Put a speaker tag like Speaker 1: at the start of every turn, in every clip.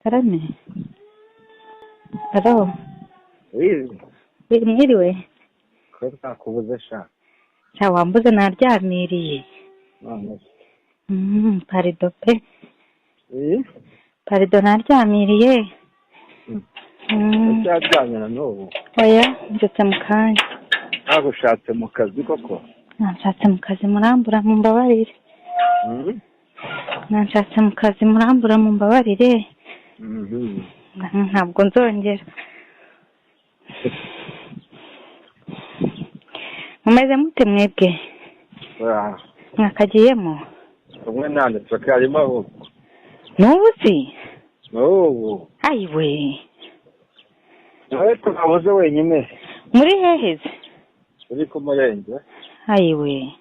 Speaker 1: Karame. Alo.
Speaker 2: Oui.
Speaker 1: Mwiriwe.
Speaker 2: Ko twakubuze sha.
Speaker 1: Sha wambuze naryamiriye. Parido pe. Parido naryamiriye.
Speaker 2: Uracyajyanye na n'ubu?
Speaker 1: Oya, mbyutse mu kanya.
Speaker 2: Nagushatse mu kazi koko?
Speaker 1: Nanshatse mu kazi murambura mumbabarire. Nanshatse mu kazi murambura mumbabarire. Ntabwo nzongera. Mumeze mute mwebwe? Mwakagiyemo?
Speaker 2: Umwe nande tukarimo ahubwo.
Speaker 1: N'ubu si?
Speaker 2: N'ubu.
Speaker 1: Ayiwe.
Speaker 2: Nawe tukabuze wenyine.
Speaker 1: Muri hehe se?
Speaker 2: Uri ku murenge.
Speaker 1: Ayiwe.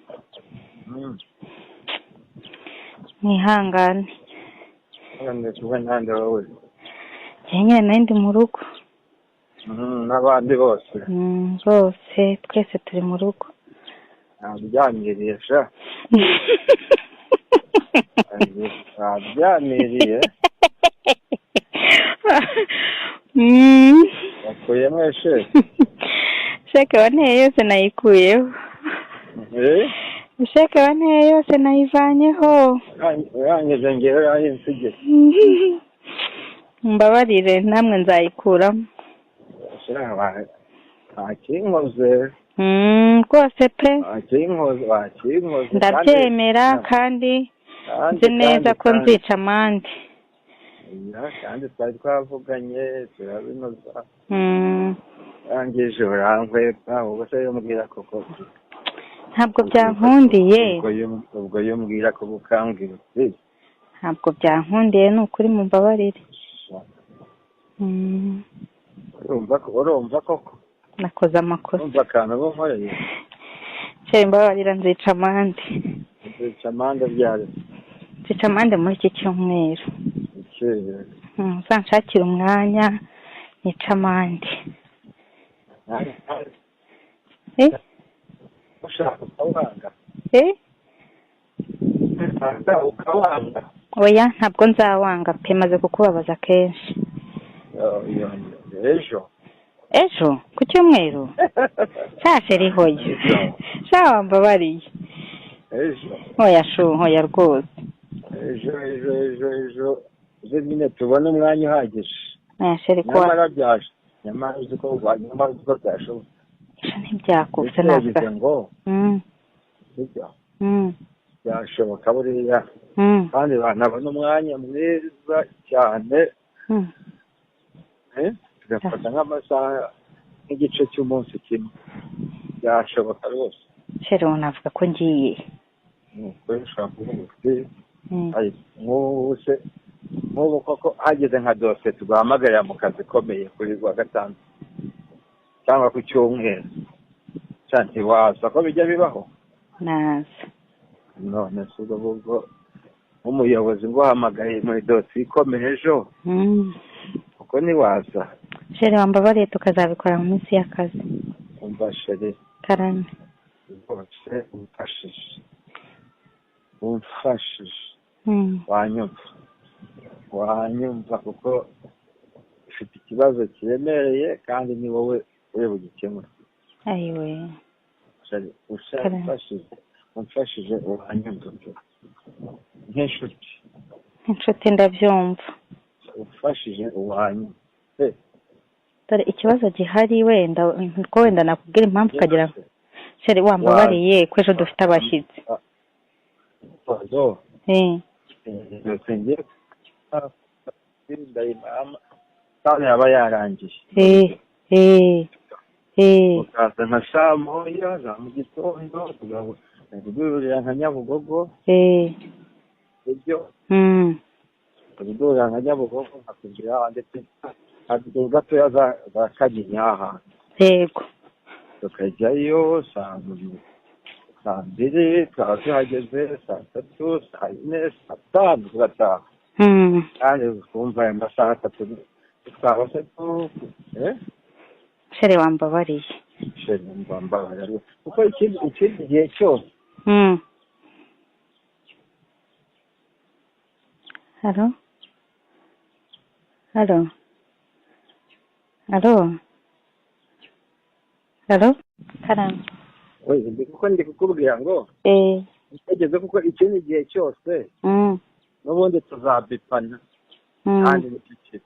Speaker 1: Mwihangane.
Speaker 2: Nande nande wowe.
Speaker 1: Njye nari ndi mu rugo.
Speaker 2: N'abandi bose.
Speaker 1: Bose twese turi mu rugo.
Speaker 2: Naryamiriye sha. Naryamiriye. Wakuyemo esheke.
Speaker 1: Sheke wanteye yose nayikuyeho. Sheke wanteye yose nayivanyeho.
Speaker 2: Urangije ngewe yayinsigiye.
Speaker 1: Mbabarire namwe nzayikuramo.
Speaker 2: Ntakinkoze.
Speaker 1: Rwose pe.
Speaker 2: Ntakinkoze.
Speaker 1: Ndabyemera kandi nzi neza ko nzica amande.
Speaker 2: Kandi twari twavuganye turabinoza. Urangije urankwepa ubwo se yombwira koko.
Speaker 1: Ntabwo byankundiye.
Speaker 2: Ubwo yombwira ko ukambwira uti.
Speaker 1: Ntabwo byankundiye ni ukuri mumbabarire.
Speaker 2: Urumva koko.
Speaker 1: Nakoze amakosa.
Speaker 2: Urumva akantu bunkoreye.
Speaker 1: Cye mbabarira nzica amande.
Speaker 2: Nzica amande ryari?
Speaker 1: Nzica amande muri iki cyumweru. Uzanshakira umwanya nica amande.
Speaker 2: Ushaka ukawanga. Ukawanga.
Speaker 1: Oya ntabwo nzawanga pe, maze kukubabaza kenshi.
Speaker 2: Ejo.
Speaker 1: Ejo ku cyumweru? Sha sheri hoya. Sha wambabariye.
Speaker 2: Ejo.
Speaker 1: Oya shu, hoya rwose.
Speaker 2: Ejo. Uze nyine tubone umwanya uhagije.
Speaker 1: Oya sheri ko.
Speaker 2: Nyamara byaje. Nyamara uzi ko byashoboka.
Speaker 1: Ejo ntibyakuze ntabwo.
Speaker 2: Ngo. Sibyo. Byashoboka buriya. Kandi banabona umwanya mwiza cyane. Tugafata nk'amasaha nk'igice cy'umunsi kimwe. Byashoboka rwose.
Speaker 1: Sheri navuga ko ngiye.
Speaker 2: Nuko ushobora kuvuga uti nk'ubu se nk'ubu koko hageze nka dosiye tuguhamagarira mu kazi ikomeye kuri wa gatanu cyangwa ku cyumweru. Ntiwaza ko bijya bibaho?
Speaker 1: Naza.
Speaker 2: None se ubwo ngubwo nk'umuyobozi nguhamagaye muri dosiye ikomeye ejo. Kuko ntiwaza.
Speaker 1: Sheri wambabariye tukazabikora mu minsi y'akazi.
Speaker 2: Umva sheri.
Speaker 1: Karame.
Speaker 2: Rwose umfashije. Umfashije. Wanyumva. Wanyumva kuko ufite ikibazo kiremereye kandi ni wowe uri bugikemure.
Speaker 1: Ayiwe.
Speaker 2: Sheri umfashije wanyumva nk'inshuti.
Speaker 1: Inshuti ndabyumva.
Speaker 2: Ufashije wanyumva.
Speaker 1: Dore ikibazo gihari wenda ko wenda nakubwira impamvu ukagira sheri wambabariye ko ejo dufite abashyitsi.
Speaker 2: Yaba yarangiye. Ukaza nka saa moya za mu gitondo tugahurira nka Nyabugogo. Ibyo tugahurira nka Nyabugogo nkakubwira ndetse gatoya za Kaginya ahantu.
Speaker 1: Yego.
Speaker 2: Tukajyayo saa mbiri twaba tuhageze saa tatu saa yine saa tanu tugataha. Kandi twumva ayo masaha atatu twaba se
Speaker 1: Sheri wambabariye.
Speaker 2: Sheri wambabariye kuko ikindi gihe cyose.
Speaker 1: Halo. Halo, halo, halo, karame.
Speaker 2: Kuko ndi kukubwira ngo utegeze, kuko ikindi gihe cyose n'ubundi tuzabipana kandi nicyo.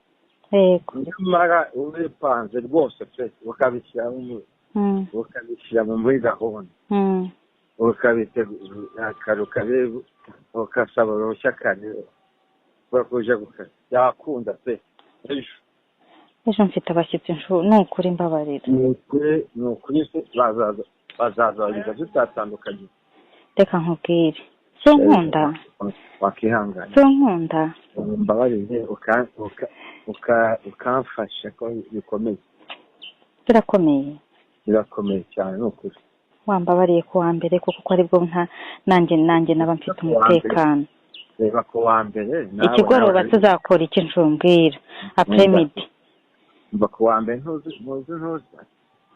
Speaker 2: Nyamara ubipanze rwose pe, ukabishyira muri gahunda, ukabitegura, ukasaba uruhushya kare kuja gukora, byakunda pe.
Speaker 1: Ejo mfite abashyitsi, ni ukuri mbabarira.
Speaker 2: Ni ukuri se bazaza tutatandukanye.
Speaker 1: Reka nkubwire, so nkunda
Speaker 2: wakihangana,
Speaker 1: so nkunda
Speaker 2: mbabarire, ukamfasha ko bikomeye.
Speaker 1: Birakomeye,
Speaker 2: birakomeye cyane, ni ukuri.
Speaker 1: Wambabariye ku wa mbere kuko aribwo nta nanjye naba mfite umutekano.
Speaker 2: Reba ku wa mbere
Speaker 1: ikigoroba tuzakora iki ncumbwira apremidi.
Speaker 2: Mba ku wa mbere ntuzi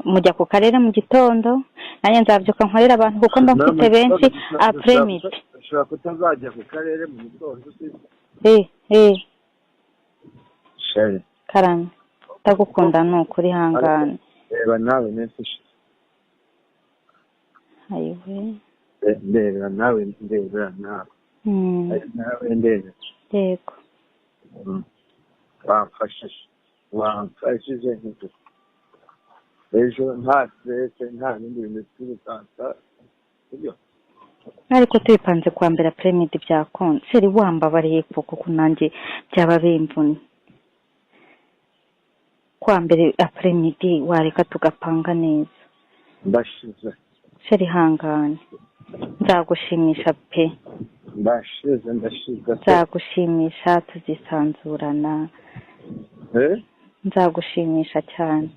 Speaker 1: mujya ku karere mu gitondo, nanjye nzabyuka nkorera abantu kuko mba mfite benshi apremidi.
Speaker 2: Ushobora kutazajya ku karere mu gitondo.
Speaker 1: Karame, ndagukunda ni ukuri, hangane.
Speaker 2: Reba nawe iminsi ishize.
Speaker 1: Ayiwe.
Speaker 2: Ndebera nawe, ndebera nawe. Nawe ndebera.
Speaker 1: Yego.
Speaker 2: Wamfashije nk'uko. Ejo nta stress, nta bindi bintu twirukansa. Sibyo?
Speaker 1: Ariko tubipanze kwa mbere apremidi byakunda. Seri wambabariye kuko nanjye byaba bimvunye. Kwa mbere apremidi wareka tugapanga neza.
Speaker 2: Ndashize.
Speaker 1: Seri hangane, nzagushimisha pe.
Speaker 2: Ndashize.
Speaker 1: Nzagushimisha, tuzisanzurana. Nzagushimisha cyane.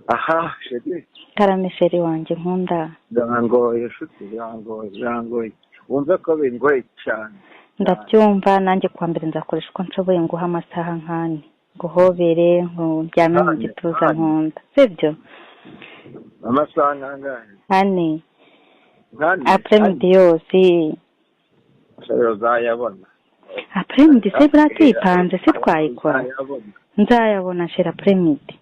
Speaker 2: Aha sheri.
Speaker 1: Karame sheri wanjye nkunda.
Speaker 2: Birangoye shuti, birangoye. Wumve ko bingoye cyane.
Speaker 1: Ndabyumva, nanjye kuwa mbere nzakoresha uko nshoboye nguha amasaha nkane, nguhobere, nkuryame mu gituza nkunda, sibyo?
Speaker 2: Amasaha nkangahe?
Speaker 1: Ane. Apremidi yose.
Speaker 2: Uzayabona.
Speaker 1: Apremidi se buriya tuyipanze se twayikora? Nzayabona sheri apremidi.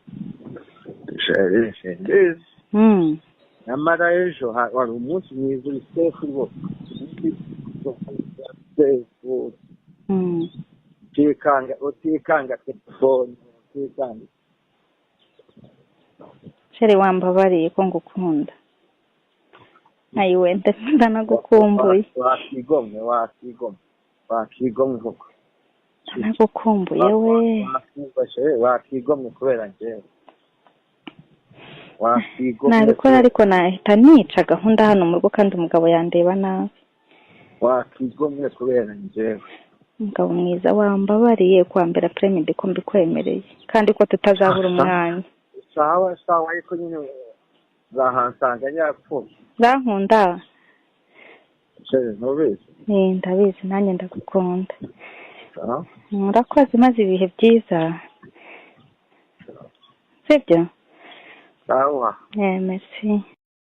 Speaker 2: Sheri. Nyamara ejo wari umunsi mwiza, uri sefu rwose. Utikanga telefone, utikanga.
Speaker 1: Sheri wambabariye ko ngukunda. Ayiwe, ndanagukumbuye.
Speaker 2: Wakigomwe koko.
Speaker 1: Ndanagukumbuye we.
Speaker 2: Wakigomwe kubera njyewe.
Speaker 1: Nabikora ariko nahita nica gahunda hano mu rugo kandi umugabo yandeba nabi.
Speaker 2: Wakigomwe kubera njyewe.
Speaker 1: Umugabo mwiza wambabariye kwa mbere apremidi ko mbikwemereye kandi ko tutazabura umwanya.
Speaker 2: Sawa ariko nyine zahansanga nyapfuye.
Speaker 1: Urankunda?
Speaker 2: Ntubizi?
Speaker 1: Ndabizi, nanjye ndagukunda. Murakoze, maze ibihe byiza. Sibyo?
Speaker 2: Sawa.
Speaker 1: Merci.